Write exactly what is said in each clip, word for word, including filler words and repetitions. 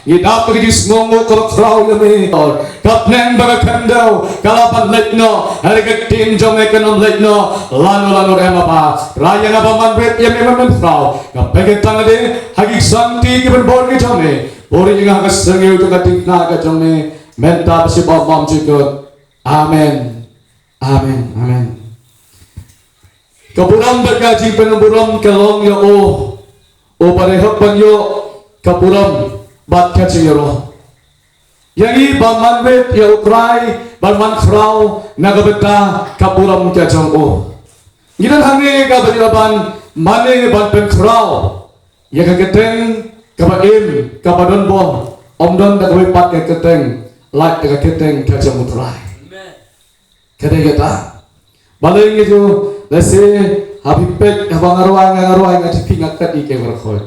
Ngi dap ka jingsngewnguh kaba khraw ïa me. Ka bneng bad ka khyndew ka la ban leit noh, hynrei ka ktien jong me kan ym leit noh lano lano ruh, em Kpa. Trai, ïa nga ba man rit ïa me, man khraw, nga pynkyntang ïa lade ha ki santi ki ban bor ki jong me. Buhrieh ïa nga ha ka syrngiew jong ka diengphna ka jong me, mynta bad sha ba ym jukut. Amen. Amen. Amen. Ka burom bad ka jingpynburom ka long ïa u uba dei hok ban ïoh ka burom bad ka jingïaroh. Ïa ngi ba man rit ïa U Trai, ba man khraw na ka bynta ka burom ka jong u. Ngi don hangne kaba ïa ban mane ban pynkhraw ïa ka kyrteng kaba im, kaba don bor, ym don da kawei pat ka kyrteng, lait da ka kyrteng ka jong U Trai. Ka dei kata. Balei ngi ju, lehse, haba phi peit, haba nga rwai, nga, nga rwai, nga tieng, nga kat ïa ki baroh khoit.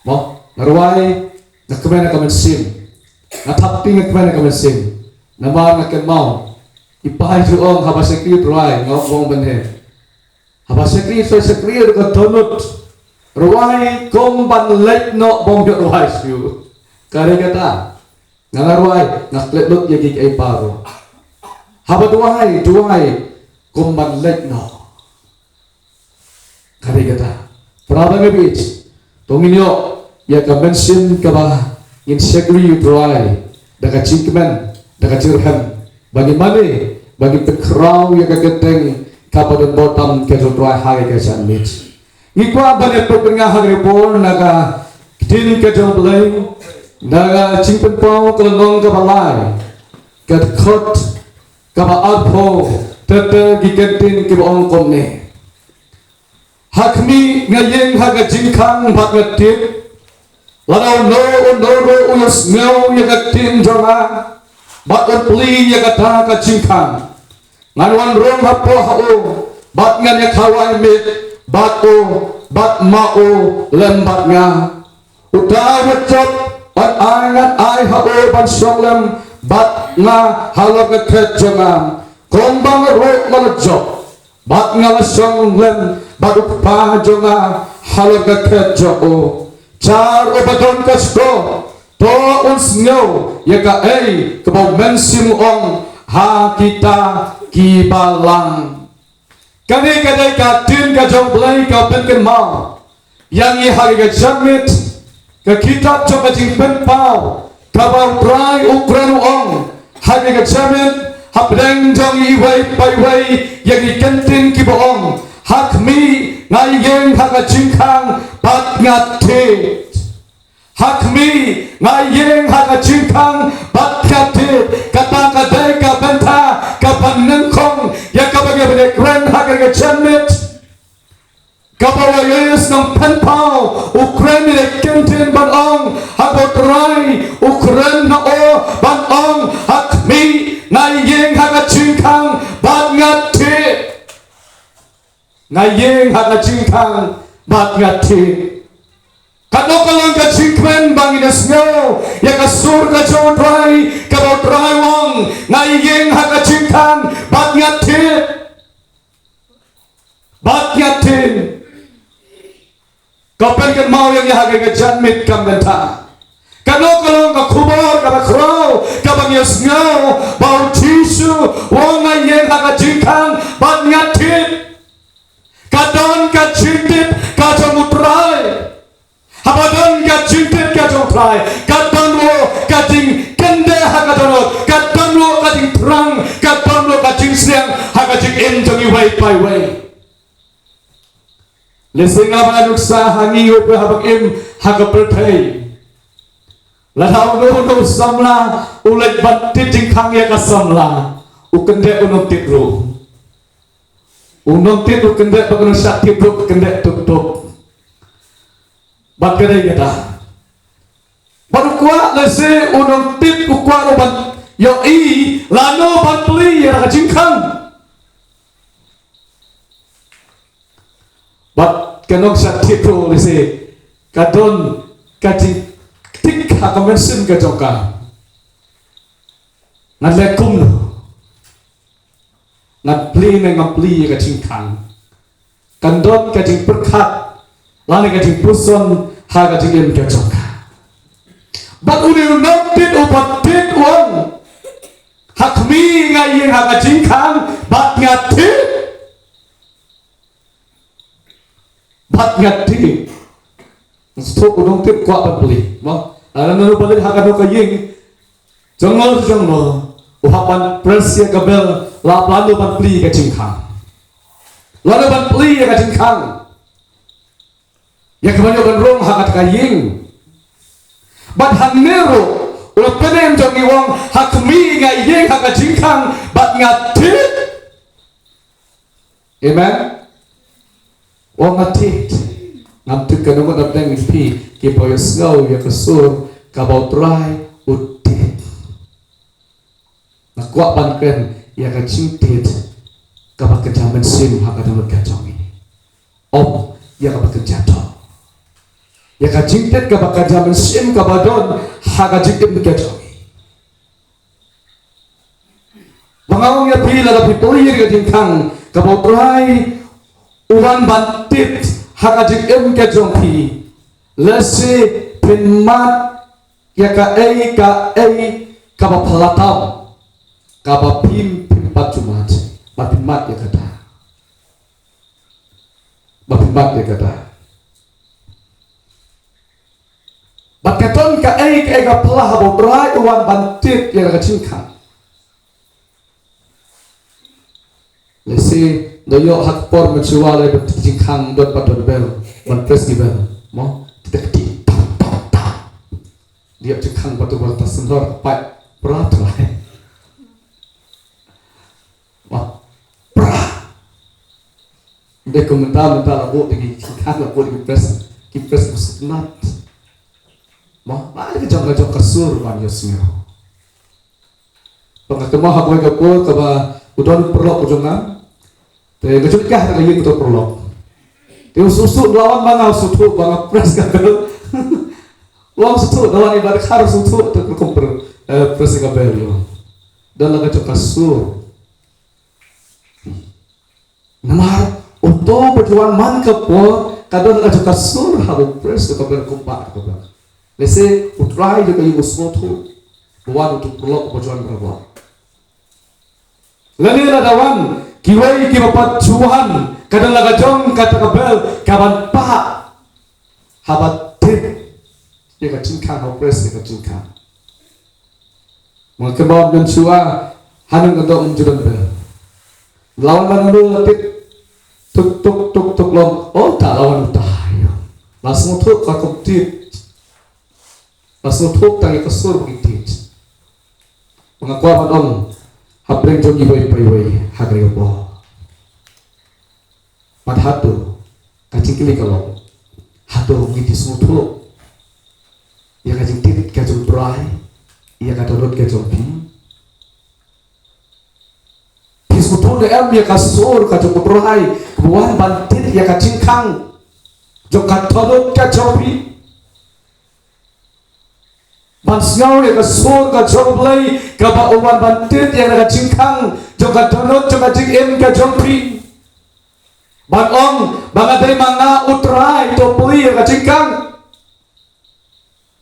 Mo, nga rwai, nga kmen ha ka mynsiem. Nga thap tieng, nga kmen ha ka mynsiem. Namar nga kynmaw, i pa i ju ong, haba shakri rwai, nga ong ban heh. Haba shakri, sa shakri ruh ka dohnud. Rwai kum ban leit noh, bym ïoh rwai shuh. Ka dei kata. Nga, nga rwai, nga klet lut ïa ki, kiei baroh. Haba duwai, duwai kum ban leit noh. Ka dei kata. Para bangeit, to ngin ïoh ïa ka mynsiem kaba ngin shakri ïa U Trai da ka jingkmen, da ka jingrhem, ba ngin mane, ba ngin pynkhraw ïa ka kyrteng kaba don bor tam ka jong U Trai ha ka janmiet. Ngi kwah ban ïa peit bynta ha ka por na ka ktien ka jong U Blei, na ka Jingpynpaw ka lynnong kaba lai, ka dkhot kaba arphew, ter ter ki kyntien kiba ong kumne. Ha khmih, nga ïeng ha ka jingkhang bad nga tied. Lada uno uno ruh u ïohsngew ïa ka ktien jong nga bad un plie ïa kata ka jingkhang, ngan wan rung hapoh ha u bad ngan ïa khawai miet bad u, bad ma u lem bad nga. Uta uba jop, ngan ai, ngan ai ha u ban shong lem bad nga halor ka khet jong nga, kumba nga ruh nga la jop bad nga la shong lem bad U Kpa jong nga halor ka khet jong u. Jar uba don ka sdang, to un sngew ïa kaei kaba U Mynsiem u ong ha kita ki balang. Kane ka dei ka ktien ka jong U Blei ka pynkynmaw ïa ngi ha ka janmiet, ka kitab jong ka Jingpynpaw, kaba U Trai u kren u ong ha ka janmiet, hapdeng jong iwei pa iwei ïa ki kyntien kiba ong, ha khmih, nga ïeng ha ka jingkhang bad nga tied. Ha khmih, nga ïeng ha ka jingkhang bad nga tied. Kata ka dei ka bynta kaba nyngkong ïa kaba ngi bym kren ha ka janmiet. Kaba u Joseph Nongpynpaw u kren ïa ka kyntien ban ong, haba U Trai u kren na u ban ong, ha khmih, nga ïeng ha ka jingkhang bad nga tied. Nga ïeng ha ka jingkhang bad nga tied. Katno ka long ka jingkmen ba ngin ïohsngew ïa ka sur ka jong U Trai, kaba U Trai u ong, nga ïeng ha ka jingkhang bad nga tied. Bad nga tied. Ka pynkynmaw ïa ngi ha ka janmiet kam bynta. Katno ka long ka khubor kaba khraw kaba ngi ïohsngew ba U Jisu u ong, nga ïeng ha ka jingkhang bad nga tied. Ka don ka jingtied ka jong U Trai. Haba don ka jingtied ka jong U Trai, ka don ruh ka jingkyndit ha ka dohnud, ka don ruh ka jingthrang, ka don ruh ka jingsliang ha ka jingim jong iwei pa iwei. Lehse nga ba nuksa ha ngi, iwei pa iwei haba im ha ka pyrthei, lada uno uno u samla u leit ban tied jingkhang ïa ka samla, u kyndit u nongtied ruh. U nongtied u kyndit bad u nongshah tied ruh u kyndit tup tup. Bad ka dei kata. Bad u kwah, lehse u nongtied u kwah ruh ban ïohi lano ban plie ïa ka jingkhang. Bad ka nongshah tied ruh lehse ka don ka jingtik ha ka mynsiem ka jong ka. Ngan leh kumno? Ngan plie ne ngam plie ïa ka jingkhang? Kan don ka jingpyrkhat lane ka jingpuson ha ka jingim ka jong ka. Ba u nongtit uba tit u ong, ha khmih nga ïeng ha ka jingkhang bad nga tit. Bad nga tit. Sngewthuh u nongtit kwah ban plie, mo? Lada uno uba leit ha kano ka ïing, jong no jong no, u hap ban press ïa ka bell, la plan u ban plie ïa ka jingkhang. La u ban plie ïa ka jingkhang. Ïa kaba ïoh ban rung ha kata ka ïing. Bad hangne ruh, u la pynim jong ngi u ong, ha khmih nga ïeng ha ka jingkhang bad nga tit. Amen. U ong nga tit. Ngam tip kano kano na pdeng jong phi kiba ïohsngew ïa ka sur kaba U Trai u tit. Nga kwah ban kren ïa ka jingtit kaba kynja mynsiem ha ka dohnud ka jong ngi. Ym ïa kaba kynja doh. Ïa ka jingtit kaba kynja mynsiem kaba don ha ka jingim ka jong ngi. Ba nga ong ïa phi, lada phi plie ïa ka jingkhang, kaba U Trai u wan ban tit ha ka jingim ka jong phi. Lehse phin mad ïa kaei kaei kaba phylla tam, kaba phim, phim pat ju mad, ba phin mad ïa kata. Ba phin mad ïa kata. Bad ka don kaei kaei ka phylla haba U Trai u wan ban tit ïa ka jingkhang. Lehse da ïoh ha ka por mynshuwa lei ban tit jingkhang, don pat don bell ban press ki bell, mo? Tit tit tam tam tam. Ïa jingkhang pat u wan ta sendor pat pra Trai. Mo? Pra. Dei kumta mynta la buh da ki jingkhang, la buh da ki press, ki press ba sngewtynnat. Mo, ba ka jong ka jong ka sur ban ïohsngew. Ba nga kynmaw ha kawei ka por kaba u don paralok u jong nga. Te nga ju leit ha ka ïing uto u paralok. Te u sngewthuh, u la wan ma nga, u sngewthuh ba nga press ka bell. U ong u sngewthuh, u la wan i Bah Dkhar, u sngewthuh te u kum pre-, eh, press ka bell. Don la ka jong ka sur. Namar uto ba ju wan man ka por, ka don la ka jong ka sur haba u press ka bell, kumba ka bell. Lehse U Trai jong ka ïing u sngewthuh ba wan uto u paralok ba ju wan marwei. Lane lada wan kiwei kiba pat ju wan, ka don la ka jong kata ka bell kaban pah haba tit ïa ka jingkhang, haba press ïa ka jingkhang. Nga kynmaw mynshuwa, hangne ka dong ym ju don bell. La wan ban lut tit, tuk tuk tuk tuk long, oh, ta la wan uta ïa. La sngewthuh ka kum tit. La sngewthuh tang ïa ka sur ba ki tit. Ba nga kwah ban ong hapdeng jong iwei pa iwei ha kane ka por. Bad hato ka jingkylli ka long, hato ngi phi sngewthuh ïa ka jingtit ka jong U Trai ïa ka dohnud ka jong phi? Phi sngewthuh ne em ïa ka sur ka jong U Trai kaba wan ban tit ïa ka jingkhang jong ka dohnud ka jong phi? Ban sngew ïa ka sur ka jong U Blei kaba u wan ban tit ïa ka jingkhang jong ka dohnud jong ka jingim ka jong phi. Ban ong ba nga dei ma nga U Trai, to plie ïa ka jingkhang.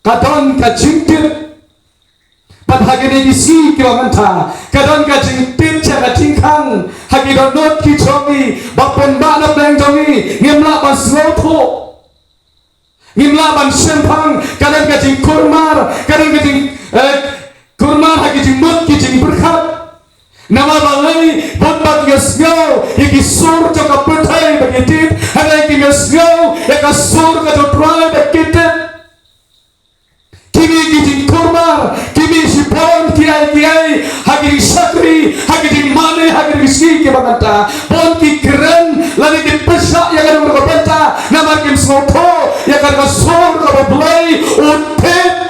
Ka don ka jingtit. Bad ha kine ki sngi kiba mynta ka don ka jingtit ïa ka jingkhang ha ki dohnud ki jong ngi, ba pynban na pdeng jong ngi ngim lah ban sngewthuh. Ngim lah ban shemphang, ka don ka jingkulmar, ka don ka jing, eh, kulmar ha ki jingmut ki jingpyrkhat. Namar balei? Bad ba kim sngew ïa ki sur jong ka pyrthei ba ki tit, hynrei kim sngew ïa ka sur ka jong U Trai ba ki tit. Ki mih ki jingkulmar, ki mih shibun kiei kiei, ha ki jingshakri, ha ki jingmane, ha ki jingsngi kiba mynta. Bun ki kren lane ki pyrshah ïa kane ka bynta namar kim sngewthuh ïa ka sur kaba U Blei u tit.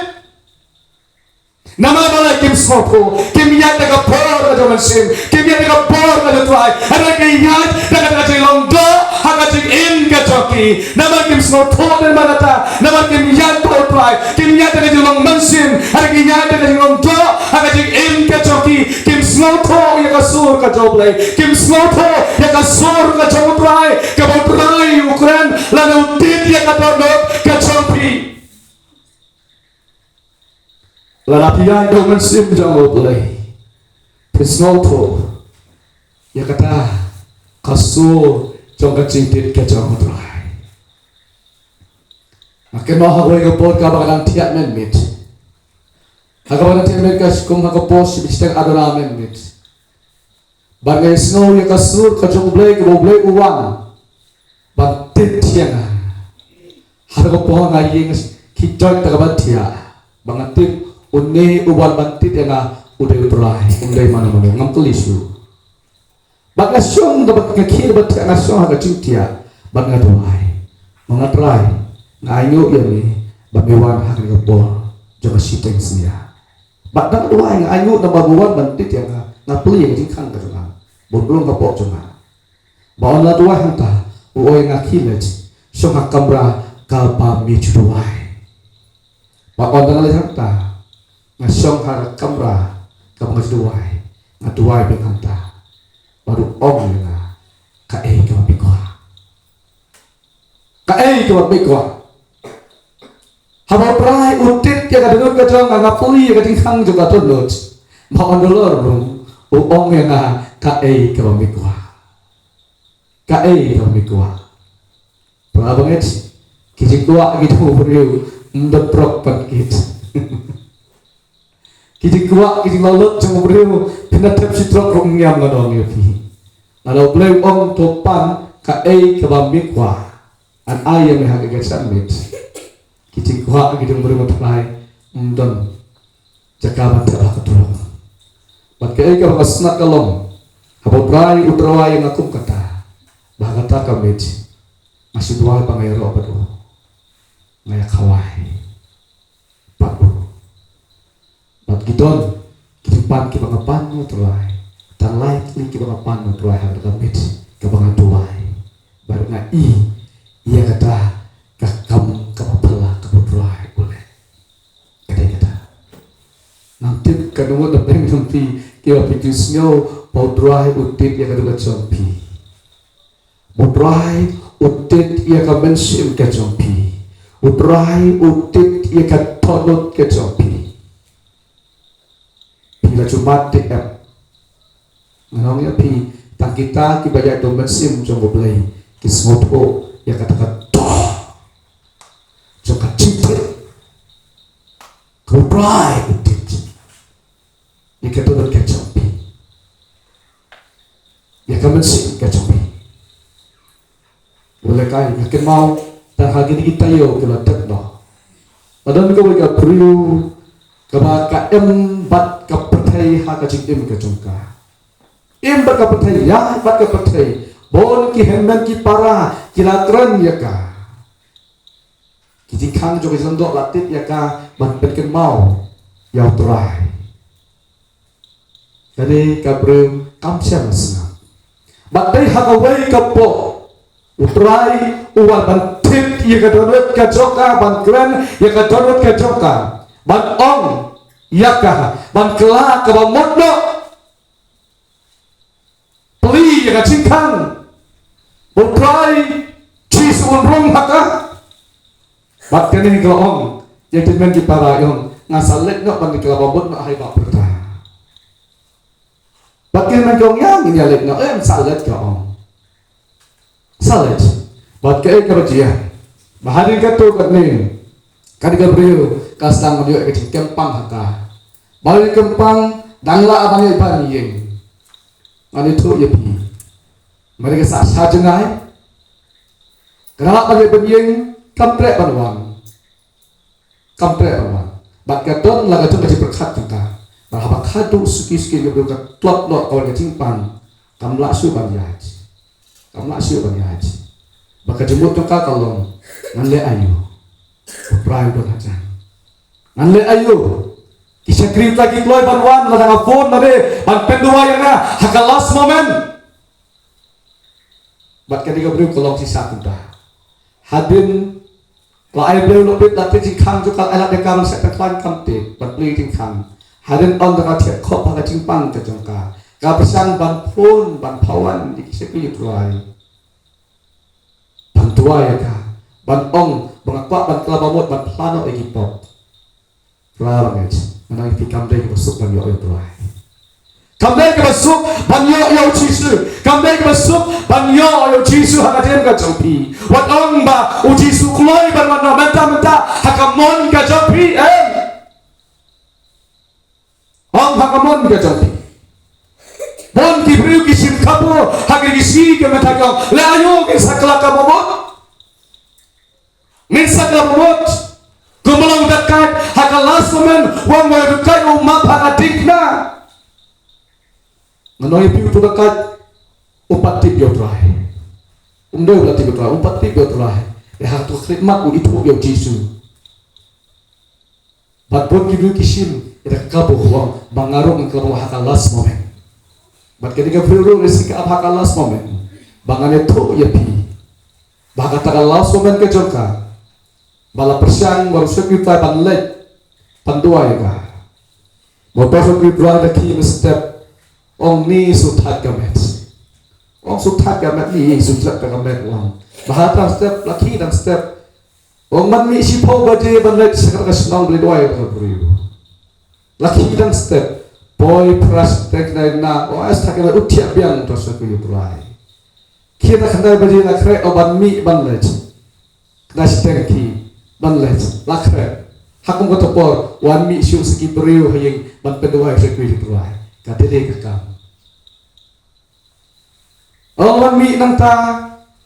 Namar balei? Kim sngewthuh, kim ïaid da ka bor ka jong U Mynsiem, kim ïaid da ka bor ka jong U Trai. Hynrei ki ïaid da ka, da ka jinglong doh ha ka jingim ka jong ki. Namar kim sngewthuh, namar kata, namar kim ïaid bad U Trai, kim ïaid da ka jinglong mynsiem, hynrei ki ïaid da ka jinglong doh ha ka jingim ka jong ki. Kim sngewthuh ïa ka sur ka jong U Blei, kim sngewthuh ïa ka sur ka jong U Trai, kaba U Trai u kren lane u tit ïa ka dohnud ka jong phi. Lada phi ïaid da u mynsiem jong U Blei, phin sngewthuh ïa kata ka sur jong ka jingtied ka jong U Trai. Nga kynmaw ha kawei ka por kaba nga dang thiah mynmiet. Ha kaba nga dang thiah mynmiet, ka kum ha ka por shiphew shiteng ar hajar mynmiet. Ba nga ïohsngew ïa ka sur ka jong U Blei, kaba U Blei u wan ban tied ïa nga. Ha kaba nga ïeng, ki jot da kaba thiah, ba nga tip une u wan ban tied ïa nga u dei U Trai, um dei mano mano, ngam kylli shuh. Bad nga shong da bad nga khie bad nga shong ha ka jingthiah bad nga duwai. Ma nga Trai, nga ainguh ïa me ba me wan ha kane ka por jong ka shiteng snia. Bad nga duwai, nga ainguh namar ba me wan ban tied ïa nga, nga plie ïa ka jingkhang ka jong nga. Bun rung ka pop jong nga. Ba ynda nga duwai hangta, u ong ïa nga khie leit shong ha kamra kaba me ju duwai. Bad ynda nga leit hangta, nga shong ha kamra kaba nga ju duwai, nga duwai biang hangta. Bad u ong ïa nga, kaei kaba me kwah? Kaei kaba me kwah? Haba U Trai u tied ïa ka dohnud ka jong nga, nga plie ïa ka jingkhang jong ka dohnud. Bad ynda la rung, u ong ïa nga, kaei kaba me kwah? Kaei kaba me kwah? Para bangeit, ki jingkwah ki jong u briew ym don prok ban kit. Ki jingkwah ki jinglaw lut jong u briew, phin da thep shi trok ruh ym ngiam, nga ong ïa phi. Lada U Blei u ong, to pan, kaei kaba me kwah, ngan ai ïa me ha ka jingkyrmen. Ki jingkwah ki jong u briew, ma Trai, ym don jaka ban thep ha ka trok. Bad kaei kaba nga sngewtynnat ka long, haba U Trai u duwai ïa nga kum kata, ba ha kata ka miet nga shu duwai ba nga ïaroh bad u, nga ïakhawai bad u. Bad ki don ki jingpan kiba nga pan na U Trai, tang lai tylli kiba nga pan na U Trai ha kata ka miet kaba nga duwai. Bad nga i ïa kata ka kam kaba phylla kaba U Trai u leh. Ka dei kata. Ngam tip katno ngut na pdeng jong phi kiba phi ju sngew ba U Trai u tied ïa ka dohnud ka jong phi. U Trai u tied ïa ka mynsiem ka jong phi. U Trai u tied ïa ka dohnud ka jong phi. Phi la ju mad te em? Ngan ong ïa phi, tang kita kiba ïaid da u mynsiem jong U Blei ki sngewthuh ïa kata ka doh jong ka jingtied. Ka U Trai u tied ïa ka dohnud ka jong phi, ïa ka mynsiem ka jong phi. Wat lehkai, nga kynmaw tang ha kine ki taïew ki la dep noh, la don kawei ka briew kaba ka im bad ka pyrthei ha ka jingim ka jong ka. Im bad ka pyrthei, ïaid bad ka pyrthei. Bun ki hynmen ki para ki la kren ïa ka. Ki jingkhang jong ka jingdoh la tied ïa ka ban pynkynmaw ïa U Trai. Kane ka briew kam shym la sngap. Bad dei ha kawei ka por U Trai u wan ban tied ïa ka dohnud ka jong ka, ban kren ïa ka dohnud ka jong ka, ban ong ïa ka, ban kylla kaba mut noh. Plie ïa ka jingkhang. Ba U Trai Jisu un rung ha ka. Bad kane ka ong ïa ki hynmen ki para, ong, nga sa leit noh ban kylla ba mut noh ha i Bah Pyrta. Bad ki hynmen ki ong, ïa ngin ïa leit noh, em, sa leit, ka ong. Sa leit. Bad kaei kaba jia? Ba hadien katto katne, kane ka briew ka sdang ban ïoh ïa ka jingkyrpang ha ka. Ba ïa kyrpang, dang lah ban ïoh ban ïeng. Ngan ïathuh ïa phi. Mar ka sah sha jngai, ka dang lah ban ïoh ban ïeng, kam treh ban wan. Kam treh ban wan. Bad ka don la ka jong ka jingpyrkhat jong ka. Bad haba khadduh suki suki ka briew ka tlot noh ka wan ka jingpang, kam lah shuh ban ïaid. Kam lah shuh ban ïaid. Bad ka jingmut jong ka ka long, ngan leh aïu? U Trai u don hajan. Ngan leh aïu? Ki shakri U Trai ki kloi ban wan, lada nga phone lade ban pynduwai ïa nga ha ka last moment. Bad kane ka briew ka long shisha kumta. Hadien la ai Blei u lopit, la tied jingkhang jong ka, la ai lad ïa ka ban sah pynkhlan, kam tied, ban plie jingkhang. Hadien ynda ka thied khop ha ka jingpang ka jong ka, ka pyrshang ban phone, ban phawan ïa ki shakri U Trai, ban duwai ïa ka, ban ong ba nga kwah ban kylla ba mut, ban phla noh ïa ki pop. Kylla ba mut. Ngan ong ïa phi, kam dei kaba suk ban ïoh ïa U Trai. Kam dei kaba suk ban ïoh ïa U Jisu. Kam dei kaba suk ban ïoh ïa U Jisu ha ka jingim ka jong phi. Wat ong ba U Jisu kloi ban wan noh mynta mynta ha ka mon ka jong phi, em. Ong ha ka mon ka jong phi. Bun ki briew ki shim kabu ha ki shi ki mynta ki ong, leh aïu ngin sa kylla kaba mut. Ngin sa kylla kaba mut. Kumba long u dakaid ha ka last moment, u ong ba u dakaid u map ha ka diengphna. Ngan ong ïa phi, uto u dakaid um pat tip ïa U Trai. Um dei u la tip ïa U Trai, um pat tip ïa U Trai. Ïa ha kato ka khlieh mat u ithuh ïa U Jisu. Bad bun ki briew ki shim ïa ka kabu, u ong ba nga ruh ngan kylla kaba mut ha ka last moment. Bad kane ka briew ruh lehse ka ap ha ka last moment ba ngan ïathuh ïa phi ba ha kata ka last moment ka jong ka, ba la pyrshang ba u shakri U Trai ban leit ban duwai ïa ka. Ba u shakri U Trai da khie mynstep, ong, ni shu thait ka met. Ong, shu thait ka met, ni shu jlep ka met, ong. Ba ha tang step, la khie tang step. Ong, man mih shiphew baje ban leit sha kata ka shnong ban leit duwai ïa ka briew. La khie tang step, poi phra shiteng khyndai khyndai, ong, ai shu thait ka met, u thiah biang u shakri U Trai. Khie tang khyndai baje la khreh, ong, ban mih ban leit. Khyndai shiteng khie ban leit, la khreh. Ha kum kato ka por wan mih shuh sa ki briew ha ïing ban pynduwai ïa u shakri U Trai. Ka dei ka kam. Ong ban mih nangta,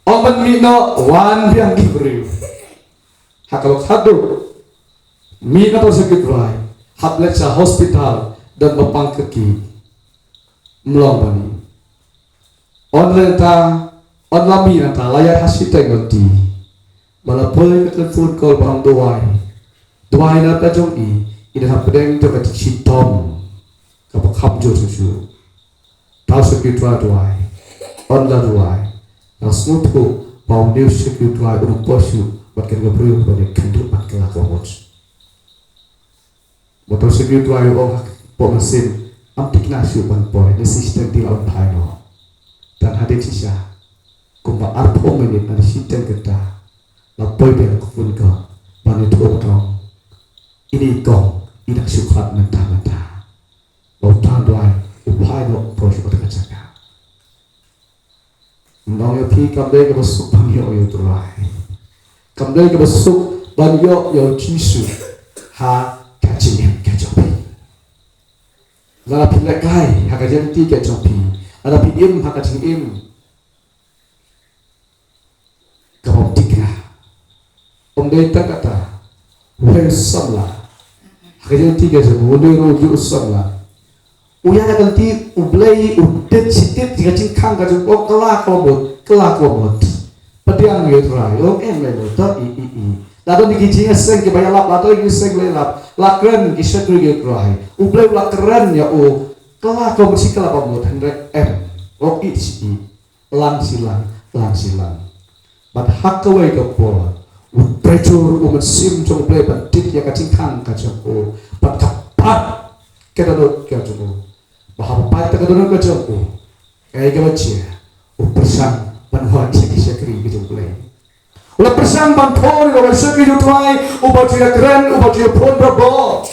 ong ban mih noh, wan biang ki briew. Ha ka lok haduh mih nangta u shakri U Trai, hap leit sha hospital, don ba pang kyrkieh. Ym long ba mih. Ong nangta, ong la mih nangta, la ïaid ha shiteng lynti. Ba la poi ka telephone call ba ong duwai. Duwai na ka jong i, i don hapdeng jong ka jingshitom kaba kham jur shuh shuh. Te u shakri U Trai duwai. Ong la duwai. La sngewthuh ba une u shakri U Trai u nang poi shuh bad kane ka briew ban ïakynduh ban kylla kaba mut. Bad u shakri U Trai u ong ha ka por mynsiem, ym thikna shuh ban poi, lehse shiteng te la wan phai noh. Tang hadien shisha, kumba arphew minit na shiteng kata, la poi biang ka phone call ban ïathuh ba ong, ine i kong i dang shu khlad mynta mynta. Ba u tang duwai u phai noh, u poi sha kata ka jaka. Ngan ong ïa phi, kam dei kaba suk ban ïoh ïa U Trai. Kam dei kaba suk ban ïoh ïa U Jisu ha ka jingim ka jong phi. Lada phi lehkai ha ka jingim ka jong phi, lada phi im ha ka jingim kaba ym thikna. Ym dei tang kata, u samla ha ka jingim ka jong u, u dei ruh u samla. U ïaid ha ka lynti U Blei, u tip shi tip ïa ka jingkhang ka jong u, kylla kaba mut, kylla kaba mut. Pdiang ïa U Trai, u ong em lei mut, to i i i. La don ki jingïaseng kiba ïalap, la don ki jingïaseng ba ïalap, la kren ki shakri ïa U Trai. U Blei u la kren ïa u, kylla kaba mut, shi kylla kaba mut, hynrei em. U ong i shi i. Lang shi lang, lang shi lang. Bad ha kawei ka por, u trei jur u Mynsiem jong U Blei ban tip ïa ka jingkhang ka jong u. Bad ka pat ka dohnud ka jong u. Bad haba pat ka dohnud ka jong u, kaei kaba jia, u pyrshang ban wan sha ki shakri ki jong U Blei. U la pyrshang ban phone ïa u shakri U Trai, uba ju ïakren, uba ju ïaphone barabor.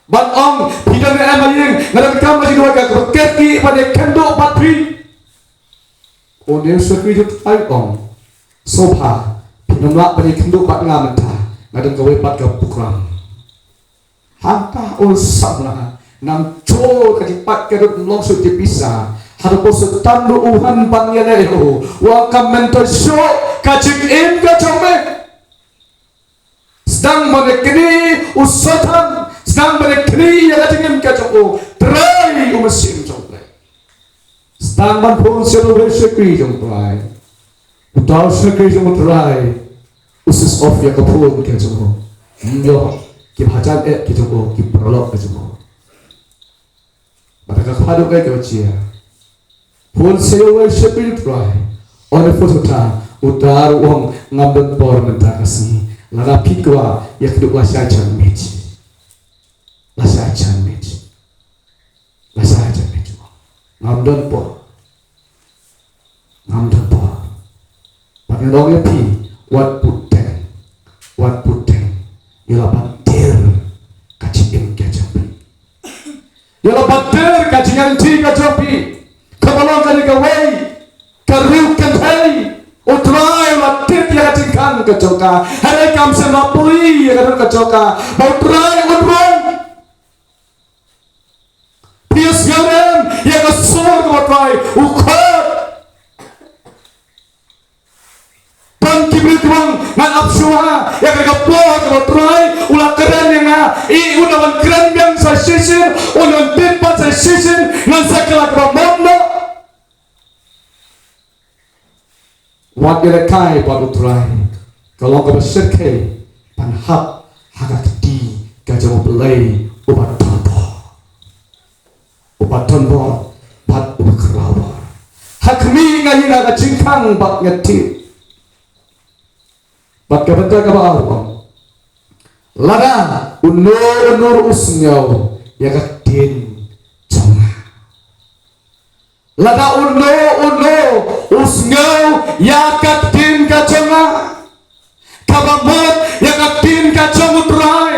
Ban ong, phi don ne em ha ïing, nga donkam ka jingduwai kaba kyrkieh ban ïakynduh bad phi. Une u shakri U Trai u ong, sngewbha, phin ym lah ban ïakynduh bad nga mynta, nga don kawei pat ka program. Hangta u samla, nang jur ka jingpait ka dohnud, ym long shuh ki pisa. Haduh ba u Soitan ruh u wan ban ïaleh ïa u, u ong kam myntoi shuh ka jingim ka jong me. Sdang ban ïa knieh u Soitan, sdang ban ïa knieh ïa ka jingim ka jong u, trei u Mynsiem jong U Blei. Sdang ban phone sha u shakri jong U Trai. Uta u shakri jong U Trai u switch off ïa ka phone ka jong u. Ym ïoh ki hajan eh ki jong u, ki paralok ka jong u. Bad ka khadduh kaei kaba jia, phone sha uwei u shakri U Trai. Une u phone sha uta, uta u ong ngam don por mynta ka sngi. Lada phi kwah, ïakynduh lashai janmiet. Lashai janmiet. Lashai janmiet. Ngam don por. Ngam don por. Bad ngan ong ïa phi, wat bteng, wat bteng ïa la ban tiar ka jingim ka jong phi. Ïa la bater ka jingïaid lynti ka jong phi. Kaba long kane kawei ka riew kynthei. U Trai u la tip ïa ka jingkhang ka jong ka. Hynrei kam shym la plie ïa ka dohnud ka jong ka ba U Trai un rung. Phi ïohsngew em ïa ka sur kaba U Trai u khot? Tang ki briew ki ong, ngan ap shuwa ïa ka por kaba U Trai u la kren ïa nga. I un wan kren biang sa shisien, un wan tip pat sa shisien, ngan sa kylla kaba mut noh. Wat ïalehkai bad U Trai ka long kaba shyrkhei ban hap ha ka kti ka jong U Blei uba donbor, uba donbor bad uba khraw bor. Ha khmih nga ïoh ïa ka jingkhang bad nga tip. Bad ka bynta kaba ar u ong, lada uno uno ruh u sngew ïa ka ktien jong nga. Lada uno uno u sngew ïa ka ktien ka jong nga, kaba mut ïa ka ktien ka jong U Trai,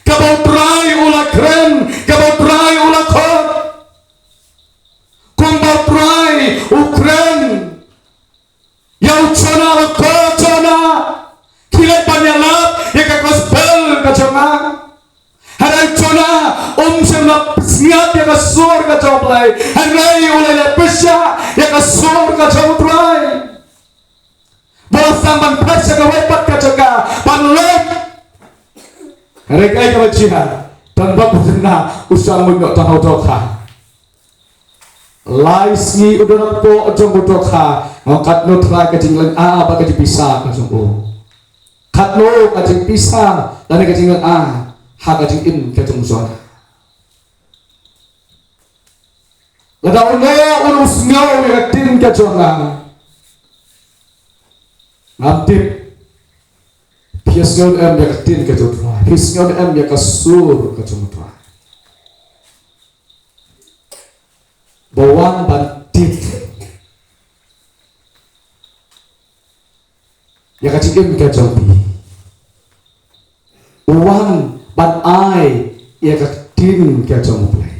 kaba U Trai u la kren, kaba U Trai u la khot. Kumba U Trai u kren ïa u Jonah, u khot Jonah, khie leit ban ïalap ïa ka gospel ka jong nga. Hynrei u Jonah um shym la sngap ïa ka sur ka jong U Blei. Hynrei u la leh pyrshah ïa ka sur ka jong U Trai. Ba la sdang ban phet sha kawei pat ka jaka ban leit. Hynrei kaei kaba jia? Don bad u Jonah u shah mut noh tang ha u dohkha. Lai sngi u don hapoh jong u dohkha. Nga ong katno trai ka jinglynga bad ka jingpisa ka jong u. Katno ka jingpisa lane ka jinglynga ha ka jingim ka jong u Jonah. Lada uno uno u sngew ïa ka ktien ka jong nga, ngam tip phi sngew em ïa ka ktien ka jong u Trai, phi sngew em ïa ka sur ka jong u Trai. Ba wan ban tip ïa ka jingim ka jong phi. U wan ban ai ïa ka ktien ka jong U Blei.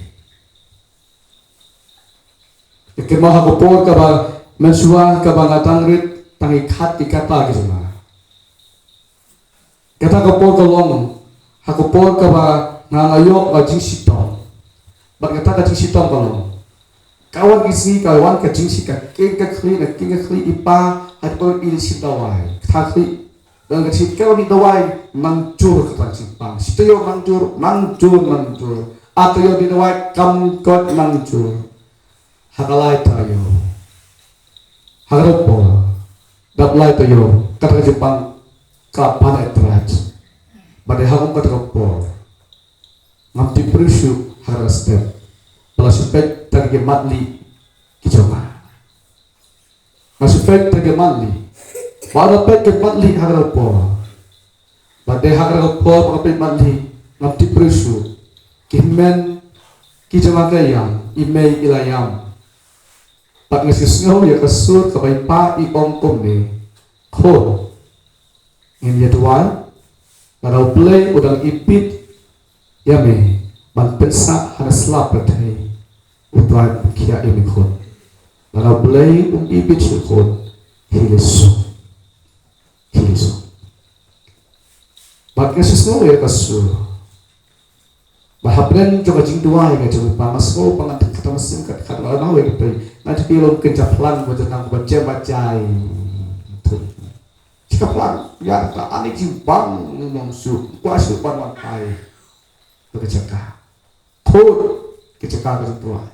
Ïa kynmaw ha ka por kaba mynshuwa kaba nga dang rit tang ïa khat ïa kata ka jong nga. Kata ka por ka long ha ka por kaba nga nga ïoh ka jingshitom. Bad kata ka jingshitom ka long, ka wan ki sngi ka wan ka jingshi ka king ka khlieh na king ka khlieh i pa ha ka por i shi dawai. Kata khlieh dang ka shi ka ni dawai nang jur ka tang shi pang. Shi tayo nang jur, nang jur, nang jur. Atayo di dawai kam kot nang jur. Ha ka lai tayo, ha ka por dap lai tayo, kata ka jingpang ka pan e trach. Ba dei ha kum kata ka por ngam tip briew shuh ha ka step. Ba la shu peit tang ki matli ki jong nga. Nga shu peit tang ki matli. Ba la peit ki matli ha ka por. Ba dei ha ka por ba ka peit matli ngam tip briew shuh. Ki hynmen ki jong nga ka ïam, i mei i la ïam. Bad nga shu sngew ïa ka sur kaba i pa i ong kumne, khun, ngin ïa duwai. Lada U Blei u dang ibit ïa me ban pynsah ha ka slap pyrthei, U Trai un khia ïa me khun. Lada U Blei um ibit shuh khun, hi lei suk. Hi lei suk. Bad nga shu sngew ïa ka sur. Bad hapdeng jong ka jingduwai ka jong i pa nga sngew ba ngan kata mynsiem kat kat nga nang wei ka pei. Nga ju pei long kin japlang ba janang ba jem ba jai. Shi ka plang ïa ka ani jingbang nong suk kwa suk ban wan pai. Ba ka jaka. Khun, ka jaka ka jong U Trai.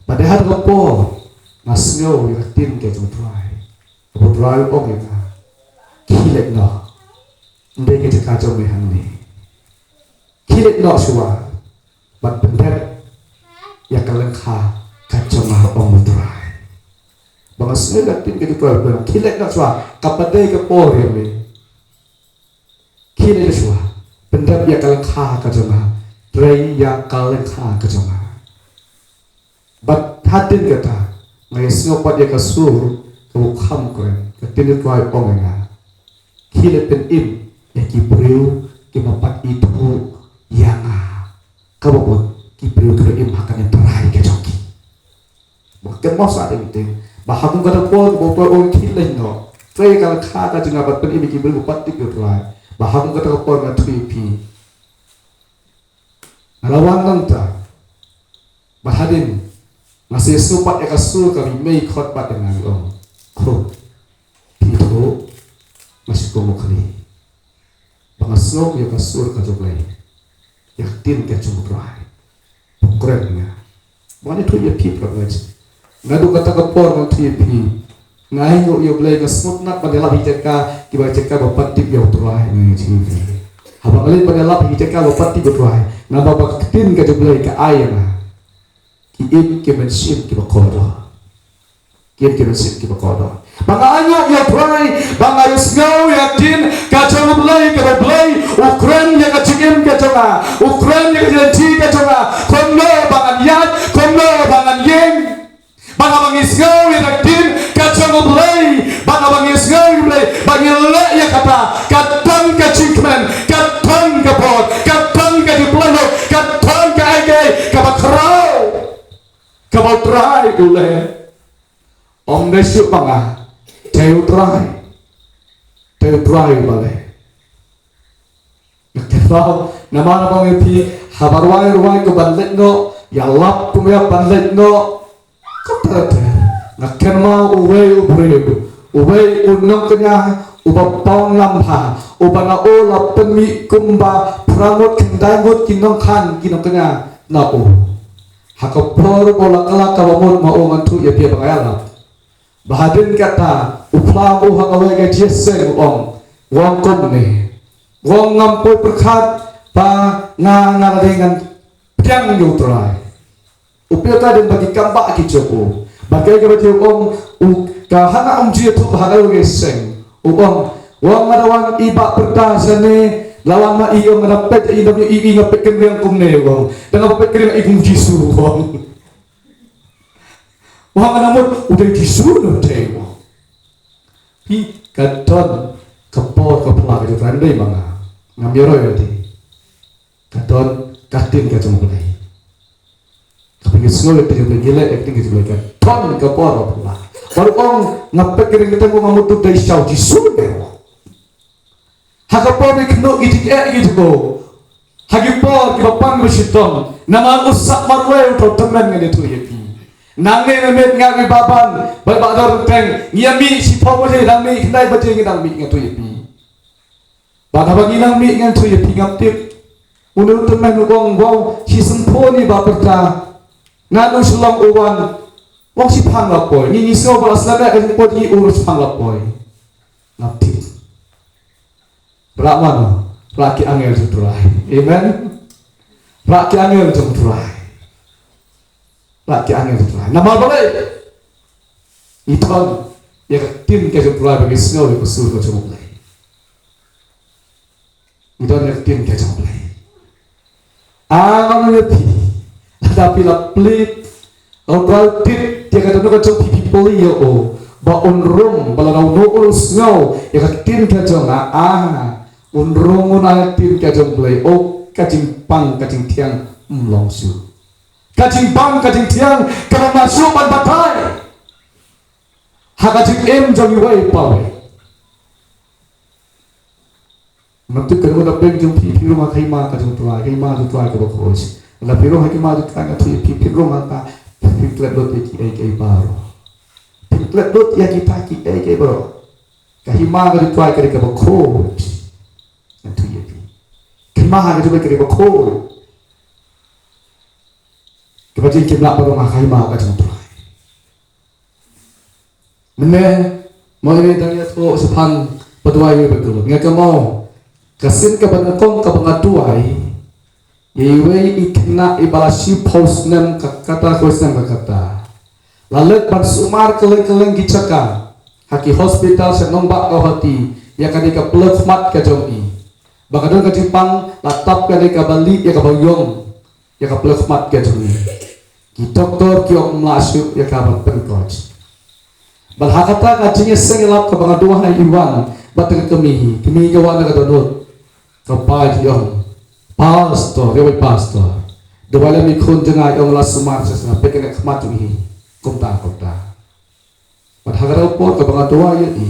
Bad dei ha ka por nga sngew ïa ka ktien ka jong U Trai. Ba U Trai u ong ïa nga, khie leit noh. Ym dei ka jaka jong me hangne. Khie leit noh shuwa bad pyndep ïa ka lyngkha ka jong nga, ong U Trai. Ba nga sngew ïa ka ktien ka jong U Trai, khie leit noh shuwa, kaba dei ka por ïa me. Khie leit shuwa, pyndep ïa ka lyngkha ka jong nga, trei ïa ka lyngkha ka jong nga. Bad hadien kata nga ïa sngew pat ïa ka sur kaba kham kren, ka ktien U Trai ong ïa nga, khie leit pynim ïa ki briew kiba pat ithuh ïa nga, kaba bun ki briew kiba im ha kane ka rai ka jong ki. Ba kynmaw sa dei teng ba ha kum kata ka por ba u Paul u ong khie leh noh, trei ka la kha ka jingngeit bad pynim ïa ki briew ba pat tip ïa u Trai. Ba ha kum kata ka por nga ïathuh ïa phi, nga la wan nangta, bad hadien nga sa ïasnoh pat ïa ka sur kaba i mei i khot bad ïa nga, i ong, Khun, phi thuh, nga shu kohnguh khlieh ba nga sngew ïa ka sur ka jong U Blei, ïa ka ktien ka jong U Trai. Phi kren ïa nga, ba ngan ïathuh ïa phi, para bangeit. Naduh kata ka por ngan ïathuh ïa phi, nga ainguh ïa U Blei, nga sngewtynnat ban ïalap ha ki jaka kiba jaka ba pat tip ïa U Trai, nga ïathuh ïa phi. Haba nga leit ban ïalap ha ki jaka ba pat tip ïa U Trai, namar ba ka ktien ka jong U Blei ka ai ïa nga ki im ki mynsiem kiba kordor. Ki im ki mynsiem kiba kordor. Ba nga ainguh ïa U Trai, ba nga ïohsngew ïa ka ktien ka jong U Blei, kaba U Blei u kren ïa ka jingim ka jong nga, u kren ïa ka jingim ka jong nga, kumno ba ngan ïaid, kumno ba ngan ïeng. Ba nga ba ngi sngew ïa ka ktien ka jong U Blei, ba nga ba ngi sngew ïa U Blei, ba ngi leh ïa kata, ka don ka jingkmen, ka don ka bor, ka don ka jingpynlong, ka don ka ai ka ai kaba khraw kaba U Trai u leh. Ym dei shuh ba nga, dei U Trai, dei U Trai uba leh. Nga kynmaw namar ba ngi phi, haba rwai rwai ko ban leit noh, ïalap kum ïa ban leit noh. Kumta te nga kynmaw uwei u briew, uwei u nongkñia uba pawnam bha, uba na u la pynmih kumba phra ngut khyndai ngut ki nongkhan ki nongkñia na u. Ha ka por ba u la kylla kaba mut ma u, ngan ïathuh ïa phi ba nga ïalap. Ba hadien kata u phla u ha kawei ka jingïaseng, u ong, u ong kumne, u ong, ngam poi pyrkhat ba nga, nga la dei ngan pdiang ïa U Trai. U pyrta dien ba ki kam ba ki jop u. Ba kaei kaba jia u ong, u ka hana um jia thuh ha kawei ka seng. U ong, u ong, nga da wan i ba pyrta shane, la wan ma i, ong, nga da peit i, da i, i nga peit kynriang kumne, u ong. Tang ba peit kynriang i kum Jisu, u ong. Wan nga mut u dei Jisu ne u dei u. Phi, ka don ka por ka phla ka jong ka, dei ma nga. Ngam ïaroh ïa ti. Ka don ka ktien ka jong U Blei. Ka phi ngi sngew ïa ka ktien jong U Blei, ngi leh ïa ka ktien ka jong U Blei, ka don ka por ka phla. Baroh ong nga peit kynriang, te nga mut u dei sha u Jisu ne u. Ha ka por ba khynñiuh ki jingeh ki jingkhuslai, ha ki por kiba pang kiba shitom, namar u sah marwei u tymmen, ngan ïathuh ïa phi. Nangne na miet nga, ngi ba ban, ba, ba dor teng, ngi ïa mih shiphew baje, nang mih khyndai baje, ngi nang mih, ngan ïathuh ïa phi. Bad haba ngi nang mih, ngan ïathuh ïa phi, ngam tip. Une u tymmen u ong, wow, shi sngewthuh ni ba pyrta. Ngan u Shillong u wan, wow, shiphang la poi. Ngi, ngi sngew ba la slem eh ka jingpoi, ngi u shiphang la poi. Ngam tip. Rah mano, rah ki angel jong U Trai. Amen. Rah ki angel jong U Trai. Rah ki angel jong U Trai. Namar balei? Ngi don ïa ka ktien ka jong U Trai ba ngi sngew ïa ka sur ka jong U Blei. Ngi don ïa ka ktien ka jong U Blei. Nga ong ïa phi, lada phi la plie, lada phi la plie ïa ka dohnud ka jong phi, phi plie ïa u ba un rung, ba lada uno uno u sngew ïa ka ktien ka jong nga, ah, un rung, un ai ktien ka jong U Blei, oh, ka jingpang ka jingthiang ym long shuh. Ka jingbang ka jingthiang ka long shuh ban batai ha ka jingim jong iwei pa iwei. Mynta ka ruh da pyrshang jong phi, phi rung ha ka hima ka jong U Trai, ka hima jong U Trai kaba khuid. Lada phi rung ha ka hima jong U Trai, nga ïathuh ïa phi, phin rung ha ka, phin klet lut ïa kiei kiei baroh. Phin klet lut ïa kita kiei kiei baroh. Ka hima ka jong U Trai ka dei kaba khuid. Nga ïathuh ïa phi. Ka hima ka jong U Trai ka dei kaba khuid. Kaba jing kim lah ban rung ha ka hima ka jong U Trai. Mynne, mo ine dang ïathuh shaphang ba duwai iwei ba khlur. Nga kynmaw ka sien kaba nyngkong kaba nga duwai ïa iwei i khynnah iba la shiphew snem ka kata, khatwei snem ka kata. La leit ban sumar kylleng kylleng ki jaka, ha ki hospital sha nongbah Guwahati, ïa kane ka pliew khmat ka jong i. Ba ka don ka jingpang, la tap kane kaba lieh ïa kaba ïong ïa ka pliew khmat ka jong i. Ki doktor ki ong ym lah shuh ïa ka ban pynkoit. Bad ha kata ka jingïaseng ïalap kaba nga duwai, i wan bad ka kmie, kmie ka wan na ka dohnud. Ka kpa ki ong, Pastor, ïa wei pastor, Duwai lem ïa i khun jong nga, ong la sumar shisha, peit kane ka khmat jong i. Kumta kumta. Bad ha kata ka por kaba nga duwai ïa i,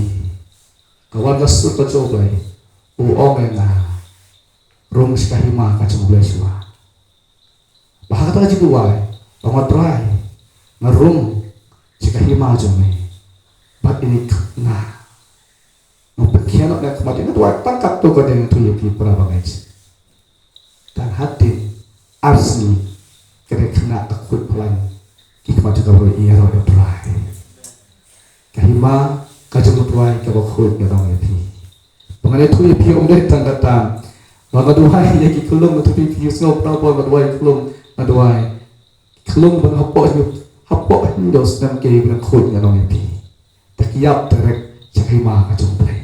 ka wan ka sur ka jong U Blei. U ong ïa nga, rung sha ka hima ka jong U Blei shuwa. Bad ha kata ka jingduwai, ong nga, Trai, nga rung sha ka hima jong me. Bad ine i khynnah, nga pynkhiah noh na ka khmat jong nga, duwai tang katto katne, nga ïathuh ïa phi para bangeit. Tang hadien ar sngi, kane ka khynnah ka khuid phylla ki khmat jong ka baroh, ïaroh ïa U Trai. Ka hima ka jong U Trai kaba khuid, nga ong ïa phi. Ba ngan ïathuh ïa phi, ym dei tang kata. Ba nga duwai ïa ki khyllung, nga ïathuh ïa phi, phi sngewbha, ba nga duwai ïa ki khyllung, nga duwai. Khyllung ba hapoh, hapoh hynñiew snem ki ba dang khuid, nga ong ïa phi. Te ki ïap direct sha ka hima ka jong U Blei.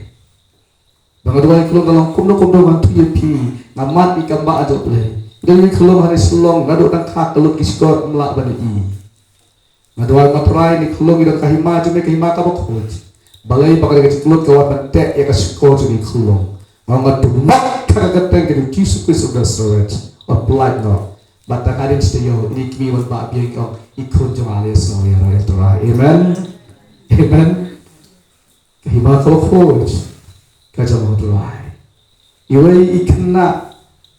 Ba nga duwai ïa ki khyllung, nga long kumno kumno, nga ïathuh ïa phi, nga mad ïa ka bah jong U Blei. Nga duwai ïa ki khyllung ha Shillong, naduh dang kha ka lut ki shkor ym lah ban ïohi. Nga duwai, Ma Trai, ine i khyllung i don ka hima jong me, ka hima kaba khuid. Balei ba ka dei ka jingkyllut ka wan ban teh ïa ka shkor jong ine i khyllung. Nga ong, nga duwai ha ka kyrteng ka jong U Jisu Khrist u Nasaret, un pyllait noh. Bad tang hadien shi taïew, ine i kmie wan bah biang, ong, i khun jong nga, ale sngewbha ïaroh ïa U Trai. Amen. Amen. Ka hima kaba khuid ka jong U Trai. Iwei i khynnah,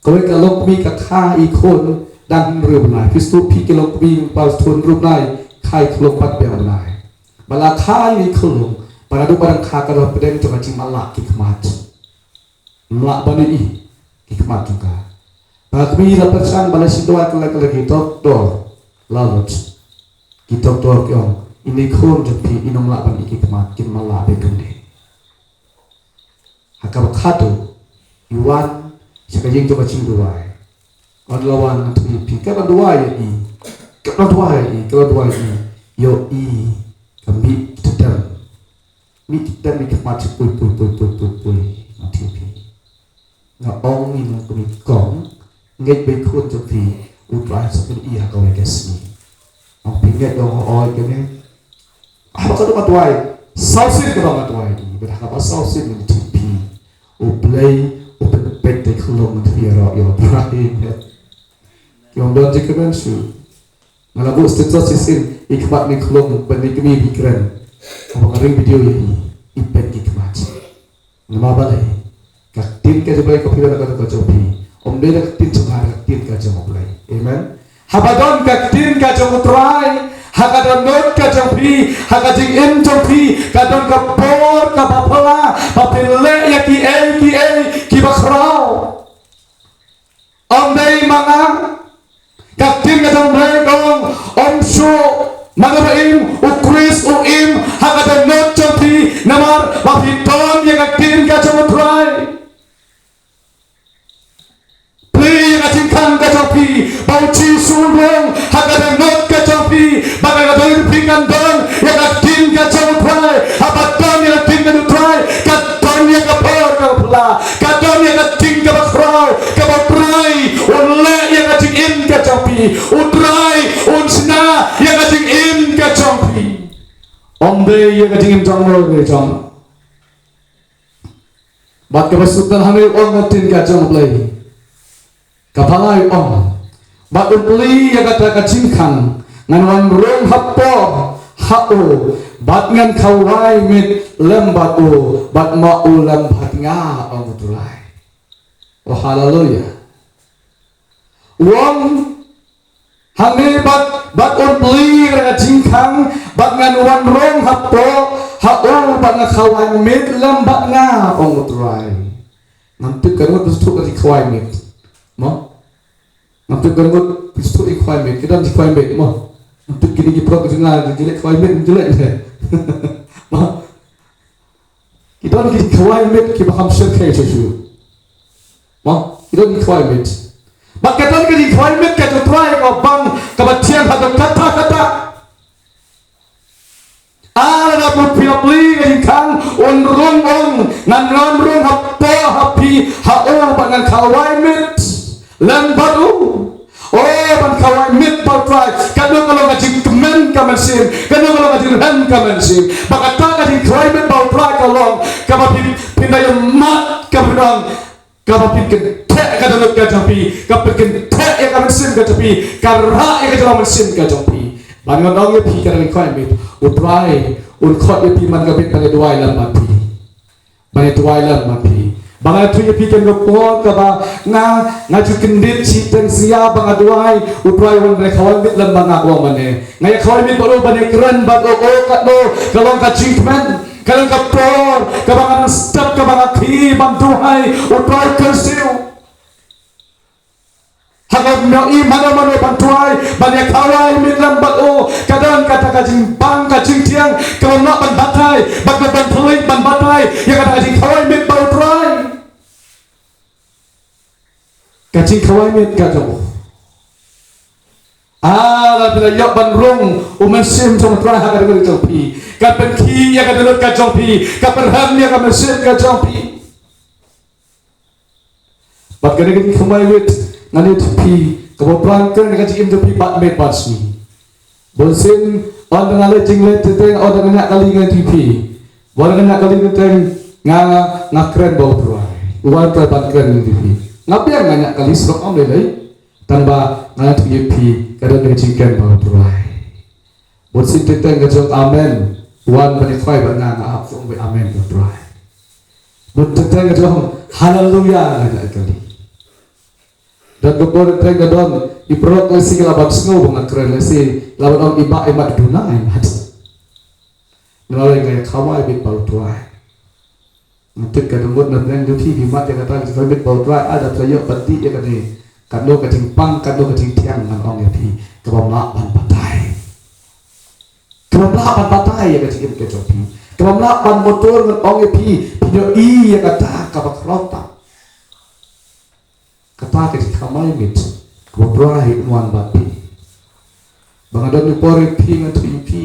kawei ka longkmie ka kha i khun dang hynriew bnai. Phi sngewthuh, phi ki longkmie, ba shu hynriew bnai, kha i khyllung pat biang bnai. Ba la kha i khyllung, ba naduh ba dang kha ka don hapdeng jong ka jingmatlah ki khmat. Ym lah ban ïohi ki khmat jong ka. Ba ka kmie la pyrshang, ba la shim dawai kylleng kylleng, ki doktor la lut. Ki doktor ki ong, ine i khun jong phi, im lah ban ïohi ki khmat, kin matlah beit kumne. Ha kaba khatduh, i wan sha ka ïing jong ka jingduwai. Ynda la wan, ngan ïathuh ïa phi, katba la duwai ïa i, katba la duwai ïa i, katba la duwai ïa i, ïohi ka mih ki tdem. Mih ki tdem, mih ki khmat shu pui pui pui pui pui pui. Ngan ïathuh ïa phi. Nga ong ïa i nongkmie, kong, ngeit ba i khun jong phi U Trai sa pynïaid ïa ka ha kawei ka sngi. Ong phi ngeit, ong, hooid, kane. Haba ka dang duwai, saw sien ka dang duwai, bad ha kaba saw sien, ngan ïathuh ïa phi, U Blei u pynpeit ïa i khyllung, ngan ïathuh ïa phi, ïaroh ïa U Trai. Ki ong don jingkmen shuh. Nga la buh status shisien, i khmat ine i khyllung bad ine i kmie ba kren. Haba nga ring video ïa i, i peit ki khmat. Namar balei? Ka ktien ka jong U Blei, ka phi, ka jong phi. Ym dei ka ktien jong nga, ka ktien ka jong U Blei. Amen. Haba don ka ktien ka jong U Trai ha ka dohnud ka jong phi, ha ka jingim jong phi, ka don ka bor kaba phylla ba phin leh ïa kiei kiei kiba khraw. Ym dei ma nga. Ka ktien ka jong U Blei ka ong, ym shuh, ma nga ba im, U Khrist u im ha ka dohnud jong phi, namar ba phi don ïa ka ktien ka jong U Trai. Plie ïa ka jingkhang ka jong phi ba U Jisu u rung ha ka dohnud ka jong phi, ba ka dohnud jong phi kan don ïa ka ktien ka jong U Trai. Haba don ïa ka ktien ka jong U Trai, ka don ïa ka bor kaba phylla, ka don ïa ka ktien kaba khraw, kaba U Trai un leh ïa ka jingim ka jong phi, U Trai un shna ïa ka jingim ka jong phi. Ym dei ïa ka jingim jong u ne jong u. Bad kaba suk, tang hangne u ong ka ktien ka jong U Blei. Kaba lai u ong, bad un plie ïa kata ka jingkhang, ngan wan rung hapoh ha u, bad ngan khawai miet lem bad u, bad ma u lem bad nga, ong U Trai. Oh, haleluia. U ong hangne, bad, bad un plie ïa ka jingkhang, bad ngan wan rung hapoh ha u, bad ngan khawai miet lem bad nga, ong U Trai. Ngam tip ka ngut ba sngewthuh ka jingkhawai miet. Mo? Ngam tip ka ngut ba sngewthuh jingkhawai miet. Ki don jingkhawai miet, mo? Ngam tip kine ki paralok jong nga, ki leh khawai miet, ki leh. Mo? Ki don ki jingkhawai miet kiba kham shyrkhei shuh shuh. Mo? Ki don ki khawai miet. Bad ka don ka jingkhawai miet ka jong U Trai kaba bang, kaba thiang haduh katta katta. Ah, lada phi la plie ïa ka jingkhang, un rung, ong, ngan wan rung hapoh ha phi, ha u, bad ngan khawai miet lem bad u. Oh, ban khawai miet bad U Trai, kano ka long ka jingkmen ka mynsiem, kano ka long ka jingrhem ka mynsiem. Bad kata ka jingkhawai miet bad U Trai ka long kaba phi, phin da ïa mad, kaba phin ong, kaba pynkyntiew ïa ka dohnud ka jong phi, kaba pynkyntiew ïa ka mynsiem ka jong phi, ka rah ïa ka jinglong mynsiem ka jong phi. Ban ngan ong ïa phi ka dang khot ïa phi, U Trai un khot ïa phi man ka bit ban ïa duwai lem bad phi. Ban ïa duwai lem bad phi. Ba nga ïathuh ïa phi kum ka por kaba nga, nga ju kyndit shiteng sngi ba nga duwai, U Trai un ïa khawai miet lem bad nga, ka long mane. Nga ïa khawai miet bad u ban ïa kren bad u, oh, katno ka long ka jingkmen, ka long ka por kaba nga nang step, kaba nga khie ban duwai, U Trai kyrsiew. Ha kaba ym ïohi mano mano ban duwai, ban ïa khawai miet lem bad u, ka don kata ka jingbang ka jingtieng, kaba ym lah ban batai, bad kaba ym pynleit ban batai ïa kata ka jingkhawai miet bad U Trai. Ka jingkhawai miet ka jong u. Ah, lada phi la ïoh ban rung u Mynsiem jong U Trai ha ka dohnud jong phi, ka pynkhih ïa ka dohnud ka jong phi, ka pynrhem ïa ka mynsiem ka jong phi. Bad kane ka jingkhawai miet, ngan ïathuh ïa phi, kaba U Trai un kren ïa ka jingim jong phi bad miet bad sngi. Bunsien, ynda nga leit jingleit teng teng, ynda nga ñiah kali, ngan ïathuh ïa phi, ynda nga ñiah kali teng teng, nga, nga kren bad U Trai. U wan U Trai ban kren, ngan ïathuh ïa phi. Nga biang, nga ñiah kali surok, ym lei lei. Tang ba ngan ïathuh ïa phi, ka don ka jingkren bad U Trai. Bunsien teng teng ka jong amen, u wan ban ïa khawai bad nga, nga ap, ong beit amen bad U Trai. Bun teng teng ka jong haleluya, nga ñiah kali. Don ka por teng teng ka don i paralok, lehse ki lah ban sngew ba nga kren, lehse lah ban ong, i Bah, i mat duna, i mat. Namar nga ïa khawai miet bad U Trai. Nga tip ka dang mut na pdeng jong phi, phi mad ïa kata ka jingkhawai miet bad U Trai, ah, da phi la ïoh ban dih ïa kane. Katno ka jingpang, katno ka jingtieng, ngan ong ïa phi, kaba ym lah ban batai. Kaba ym lah ban batai ïa ka jingim ka jong phi. Kaba ym lah ban mutdur, ngan ong ïa phi, phin ïohi ïa kata kaba khraw tam. Kata ka jingkhawai miet kaba U Trai un wan bad phi. Ba nga don ïa ka por ïa phi, ngan ïathuh ïa phi,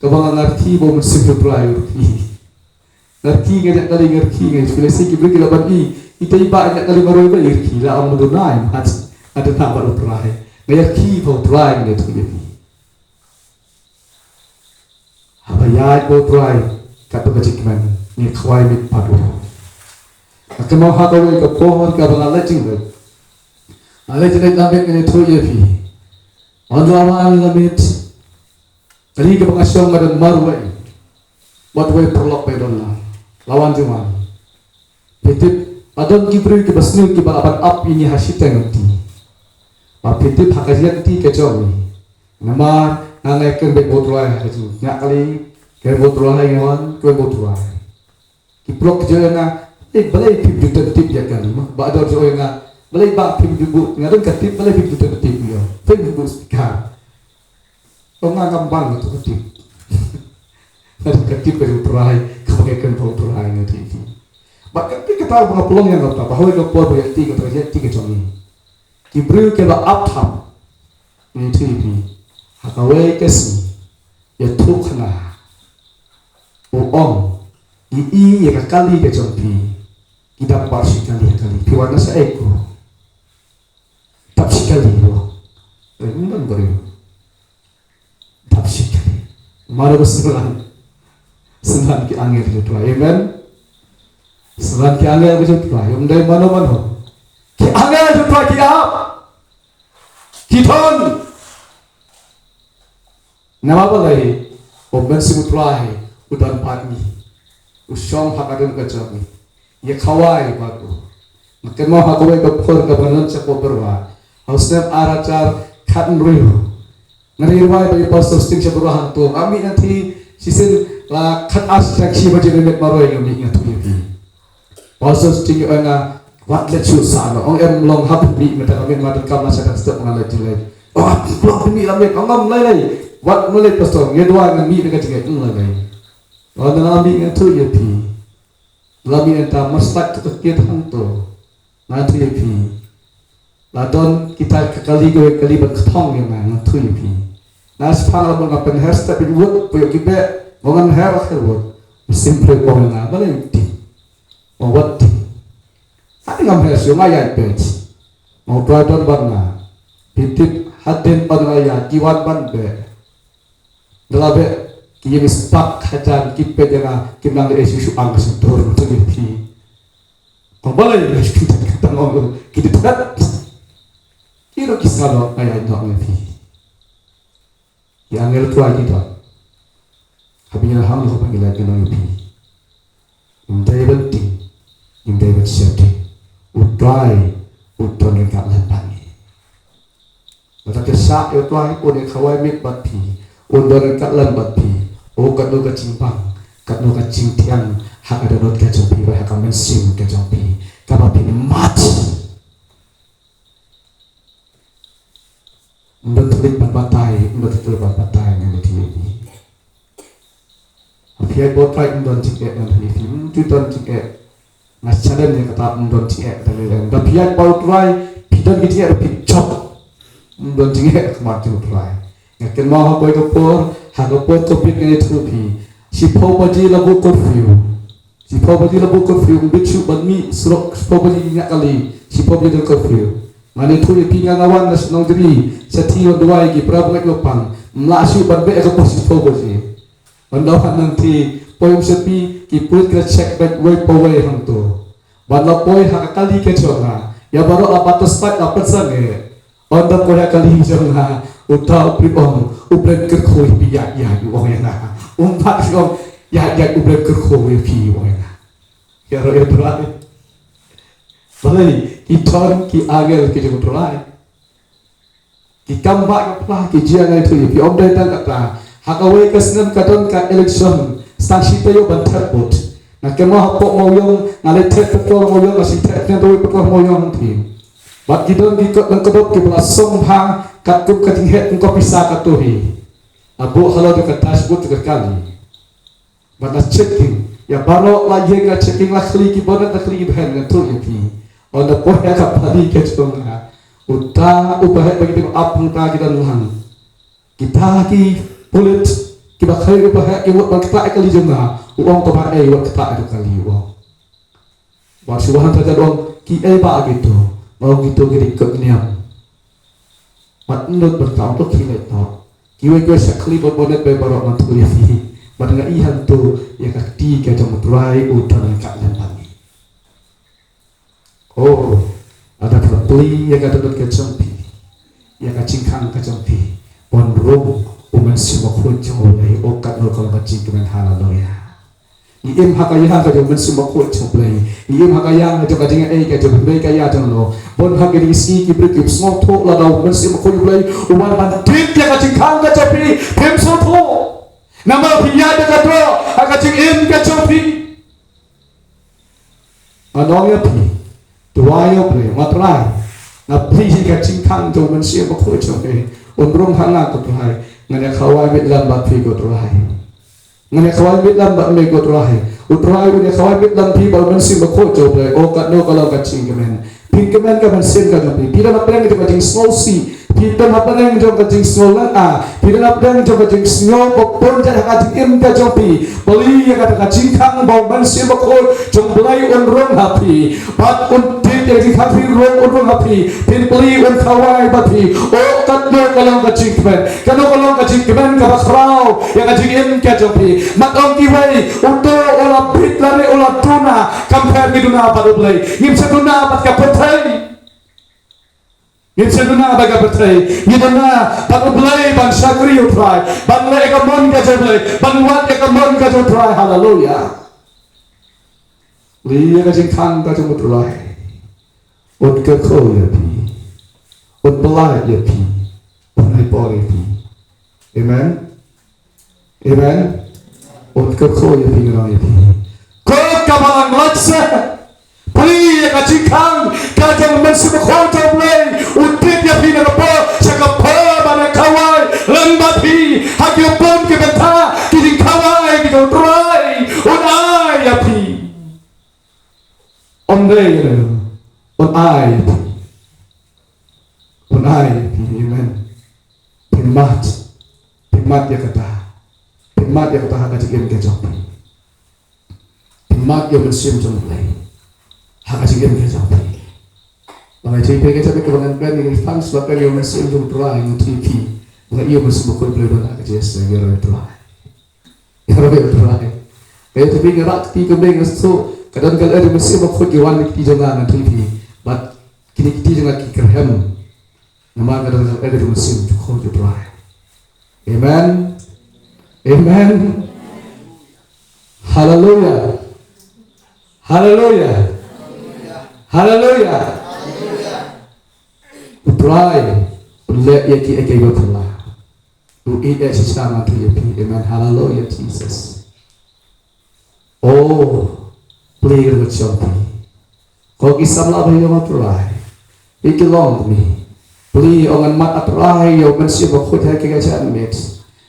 kaba nga, nga rkhie ba U Mynsiem U Trai u rkhie. Nga rkhie, nga ñiah kali, nga rkhie, nga ïathuh ïa phi, lehse ki briew ki lah ban i, ita i Bah ñiah kali marwei ba i rkhie, la ong, ym duna, i mat, nga duna bad U Trai. Nga ïa rkhie bad U Trai, ngan ïathuh ïa phi. Haba ïaid bad U Trai, katto ka jingkmen, ngi khawai miet bad u. Nga kynmaw ha kawei ka por kaba nga leit jingleit. Nga leit jingleit na miet, ngan ïathuh ïa phi. Ynda la wan na miet, kali kaba nga shong ka don marwei. Wat wei paralok ba don lang. La wan jong nga. Phi tip, la don ki briew kiba sniew kiba lah ban ap ïa ngi ha shiteng lynti. Ba phi tip, ha ka jingïaid lynti ka jong ngi, namar nga, nga ïakren beit bad U Trai ha ka jingñiah kali, kren bad U Trai, nga wan kren bad U Trai. Ki paralok ki ju ong ïa nga, eh, balei phim ju tip ïa kane, ma? Ba don ju ong ïa nga, balei Bah phim ju buh, nga don ka tip, balei phim ju tip ïa, phim ju buh speaker. Ong nga, ngam bang ïa kato ka tip. Nga don ka tip ka jong U Trai, kaba nga ïakren bad U Trai, nga tip. Bad kata ka tip kata ba nga pynlong ïa nga, ba hawei ka por ba ïa ka tip, kata ka tip ka jong ngi. Ki briew kiba ap thap, ngi ïathuh ïa phi, ha kawei ka sngi, ïathuh khana, u ong, ngi i ïa ka kali ka jong phi, ki dap bar shi kali ha kali, phi wan na shaei ko? Dap shi kali ko. Eh, ym don briew. Dap shi kali. Mano ba synran? Synran ki angel jong U Trai. Amen. Synran ki angel jong U Trai. Ym dei mano mano. Ki angel jong U Trai ki ap. Ki don. Namar balei? U Mynsiem U Trai u don bad ngi. U shong ha ka dohnud ka jong ngi. Ïa khawai bad u. Nga kynmaw ha kawei ka por kaba nga don sha Pokberwa ha u snem ar hajar khathynriew. Nga ïa rwai bad i Pastor Sting sha Pokberwa hangto. Nga mih na thied shisien la khatar shi baje mynmiet marwei, nga mih, nga ïathuh ïa phi. Pastor Sting u ong ïa nga, wat leit shuh sha noh. Ong em, long hap mih, mynta ka miet ma donkam la sha ka step, nga leit, leit. Ong em, long mih la miet, ong em, lei lei. Wat mih leit Pastor, ngi duwai, nga mih na ka jingngeit, ong lei lei. Ong nga la mih, nga ïathuh ïa phi. La mih, mynta mar slat to ka kiad hangto. Nga ïathuh ïa phi. La don kita ka kali, kawei ka kali ban kthong ïa nga, nga ïathuh ïa phi. Nga shipang la, nga pynher step beit wut, poi ïa ki beh, ong ngam her, her wut. Mynsiem Blei u ong ïa nga, balei ym tip? Ong wat tip. Hynrei ngam her shuh, nga ïaid beit. Ong U Trai don bad nga. Phi tip, hadien ba nga ïaid, ki wan ban beh. Da la beh, ki ïeng spak hajan, ki peit ïa nga, kim nang leh ei shuh shuh, ang ka shyntur, nga ïathuh ïa phi. Ong balei, ki tip, ki tip, ong ki tip, ki tip. Ki Ki dok ki sa dok, ai ai dok ngi phi. Ki angel Trai ki dok. Haba ngi la hang dok ba ngi la ngi nong ïa phi. Ngim dei ban tieng, ngim dei ban sheptieng. U Trai u don ryngkat lem bad ngi. Lada ka shah ïa u Trai un ïa khawai miet bad phi, un don ryngkat lem bad phi. O katno ka jingbang, katno ka jingthiang ha ka dohnud ka jong phi bad ha ka mynsiem ka jong phi kaba phi mad. Ym don thylliej ban batai, ym don thylliej ban batai ngan ïathuh ïa phi. Phi ïaid bad u Trai ym don jingeh ngan ïathuh ïa phi, ym ju don jingeh. Nga challenge ïa kata, ym don jingeh kata lei lei. Lada phi ïaid bad u Trai phi don ki jingeh, phi jop. Ym don jingeh ha khmat jong u Trai. Nga kynmaw ha kawei ka por, ha ka por Covid ngan ïathuh ïa phi. Shiphew baje la buh curfew. Shiphew baje la buh curfew, ym bit shuh ban mih surok, shiphew baje ñiah kali, shiphew baje don curfew. Ngan ïathuh ïa phi, nga nga wan na shnong Jri, sha Thie wan duwai ki para bangeit ba pang. Ym lah shuh ban beh ïa ka por shiphew baje. Wan da wan nangta, poi ym sha phi, ki pulit ki la check beit wei pa wei hangto. Ban la poi ha ka kali ka jong nga, ïa baroh la batas pat la pynsang eh. Ynda poi ha kali jong nga, uta u briew u ong, U Blei un kyrkhu ïa phi, ïaid ïaid, u ong ïa nga. Um pat u ong, ïaid ïaid, U Blei un kyrkhu ïa phi, u ong ïa nga. Ïaroh ïa u Trai. Balei? Ki don ki angel ki jong u Trai. Ki kam bah ka phla, ki jia, nga ïathuh ïa phi, ym dei tang kata. Ha kawei ka snem ka don ka election, sdang shi taïew ban thep vote. Nga kynmaw hapoh Mawïong, nga leit thep petrol Mawïong, nga shim thep hynñiewtrephew petrol Mawïong hangtei. Bad ki don ki kot lyngkdop kiba la song bha katkum ka jingheh kum ka pisa kato hi. La buh halor ka dashboard ka kali. Bad la checking ïa baroh, la ïeng, la checking, la khlieh ki bonnet, la khlieh ki bhen, nga ïathuh ïa phi. Ynda poi ha ka pali ka jong nga, uta u baheh ba ki tip ap hangta ki don lang. Kita ki pulit kiba khlaiñ u baheh ki mut ban ktah ïa kali jong nga, u ong, to baheh, wat ktah ïa ka kali, u ong. Bad shu wan hangta, u ong, kiei bah kito? Nga ong, kito ki dei kot niam. Bad ym nud ban ktah, to khie leit noh. Kiwei kiwei sa khlieh bad bonnet bad baroh, ngan ïathuh ïa phi. Bad nga i hangto ïa ka kti ka jong u Trai u don ryngkat lem bad ngi. Oh, lada phi plie ïa ka dohnud ka jong phi, ïa ka jingkhang ka jong phi, ban rung u Mynsiem Bakhuid jong U Blei, oh katno ka long ka jingkmen, haleluya. Ngi im ha ka ïa ka jong u Mynsiem Bakhuid jong U Blei. Ngi im ha ka ïa ka jong ka jingaiei ka jong U Blei, ka ïa jong no. Ban ha kine ki sngi ki briew kim sngewthuh lada u Mynsiem Bakhuid U Blei u wan ban tip ïa ka jingkhang ka jong phi, phim sngewthuh. Namar phi ïaid da ka doh ha ka jingim ka jong phi. Ngan ong ïa phi, duwai ïa U Blei, nga Trai, nga plie ïa ka jingkhang jong u Mynsiem Bakhuid jong me, un rung ha nga ko Trai. Ngan ïa khawai miet lem bad phi ko Trai. Ngan ïa khawai miet lem bad me ko Trai. U Trai un ïa khawai miet lem phi bad u Mynsiem Bakhuid jong U Blei. Oh katno ka long ka jingkmen. Phi kmen ka mynsiem ka jong phi. Phi don hapdeng jong ka jingsngewsih. Phi don hapdeng jong ka jingsngewlynga. Phi don hapdeng jong ka jingsngew ba bun jait ha ka jingim ka jong phi. Plie ïa kata ka jingkhang ba u Mynsiem Bakhuid jong U Blei un rung ha phi. Bad un tip ïa ka jingkhang phi, rung, un rung ha phi. Phin plie, un khawai bad phi. Oh katno ka long ka jingkmen. Katno ka long ka jingkmen kaba khraw ïa ka jingim ka jong phi. Mat ong kiwei, uto u la bit lane u la duna, kam pher ngi duna bad U Blei. Ngim shym duna bad ka pyrthei. Ngim shym duna bad ka pyrthei. Ngi duna bad U Blei ban shakri U Trai, ban leh ïa ka mon ka jong U Blei, ban wad ïa ka mon ka jong U Trai. Haleluya. Plie ïa ka jingkhang ka jong U Trai. Un kyrkhu ïa phi. Un pyllait ïa phi. Un ai por ïa phi. Amen. Amen. Un kyrkhu ïa phi, ngan ong ïa phi. Ko kaba nang lait seh. Plie ïa ka jingkhang ka jong u Mynsiem Bakhuid jong U Blei. Un tip ïa phi na ka por sha ka por ban ïa khawai lem bad phi ha ki bun ki bynta, ki jingkhawai ki jong U Trai un ai ïa phi. Ym dei ïa u, un ai ïa phi. Un ai ïa phi, amen. Phi mad, phi mad ïa kata. Phi mad ïa kata ha ka jingim ka jong phi. Phi mad ïa u Mynsiem jong U Blei ha ka jingim ka jong phi. Ba nga ïathuh ïa phi, ka jingim kaba ngan kren, ngan thank, ba kren ïa u Mynsiem jong U Trai, ngan ïathuh ïa phi ba nga ïohi ïa u Mynsiem Bakhuid U Blei don ha ka jingïaseng, ïaroh ïa U Trai. Ïaroh ïa U Trai. Nga ïathuh ïa phi, nga rah kti kumne, nga sngewthuh ka don ka lyer u Mynsiem Bakhuid ki wan na ki kti jong nga, ngan ïathuh ïa phi. Bad kine ki kti jong nga ki kyrhem. Namar ka dang ka dang ka dang sim tu ko tu Trai. Amen. Amen. Haleluya. Haleluya. Haleluya. U Trai u leh ïa kiei kiei ba phylla. U ïeit ïa shisha nga tu ïa phi. Amen. Haleluya Jesus. Oh, plie ka jong phi. Ko ki samla ba ïong, Trai, ïa ki longkmie. Plie, ong, ngan mad, Trai, ïa u Mynsiem Bakhuid ha ka jingïaid.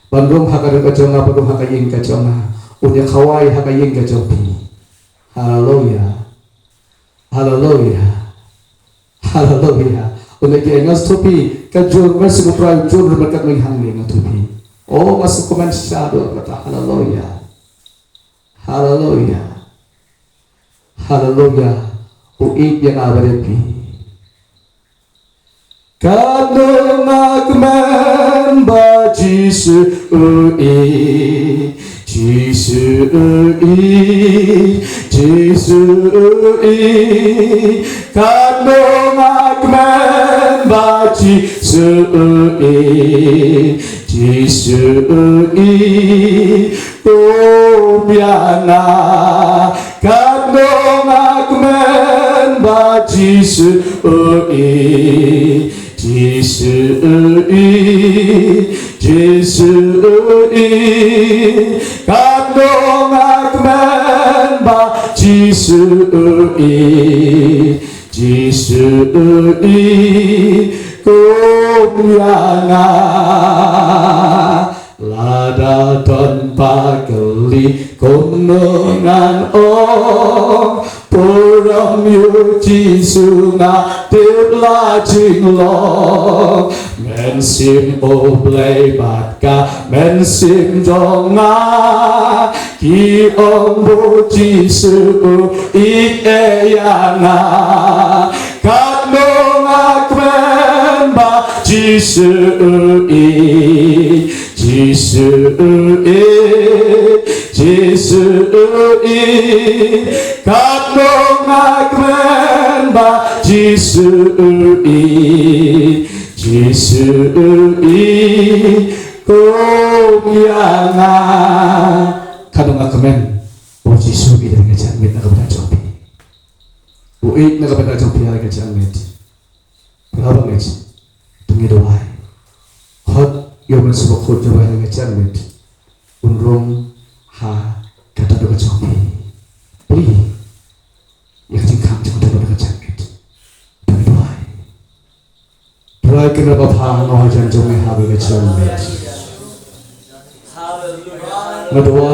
Ban rung ha ka ri ka jong nga, ban rung ha ka ïing ka jong nga. Un ïa khawai ha ka ïing ka jong phi. Haleluya. Haleluya. Haleluya. Un ïa ki, nga sngewthuh phi, ka jur Mynsiem Bakhuid, jur ryngkat mynta hangne nga sngewthuh phi. Oh, nga sngewkmen shisha, don kata. Haleluya. Haleluya. Haleluya. U ïeit ïa nga bad ïa phi. Katno nga kmen ba Jisu u ïeit, Jisu u ïeit, Jisu u ïeit. Katno nga kmen ba Jisu u ïeit, Jisu u ïeit. Kum ïa nga, katno nga kmen ba Jisu u ïeit, Jisu u ïeit, Jisu u ïeit. Katno nga kmen ba Jisu u ïeit, Jisu u ïeit. Kum ïa nga. Lada don ba kylli kumno ngan ong, burom ïa u Jisu nga tip la jinglong. Mynsiem U Blei bad ka mynsiem jong nga ki ong ba u Jisu u ïeit ïa nga. Katno nga kmen ba Jisu u ïeit, Jisu u ïeit, Jisu u ïeit. Katno nga kmen ba Jisu u ïeit, Jisu u ïeit. Kum ïa nga. Katno nga kmen ba u Jisu u ïeit, na ka bynta jong phi. U ïeit na ka bynta jong phi ha ka jingmut. Para bangeit, to ngi duwai. Khot ïa u Mynsiem Bakhuid jong u ha ka jingmut. Un rung ha ka dohnud ka jong phi. Plie ïa ka jingkhang jong ka dohnud ka jingmut. To ngi duwai. Trai, kynrad ba pha, nga wan hajan jong me ha ka jingmut. Nga duwai.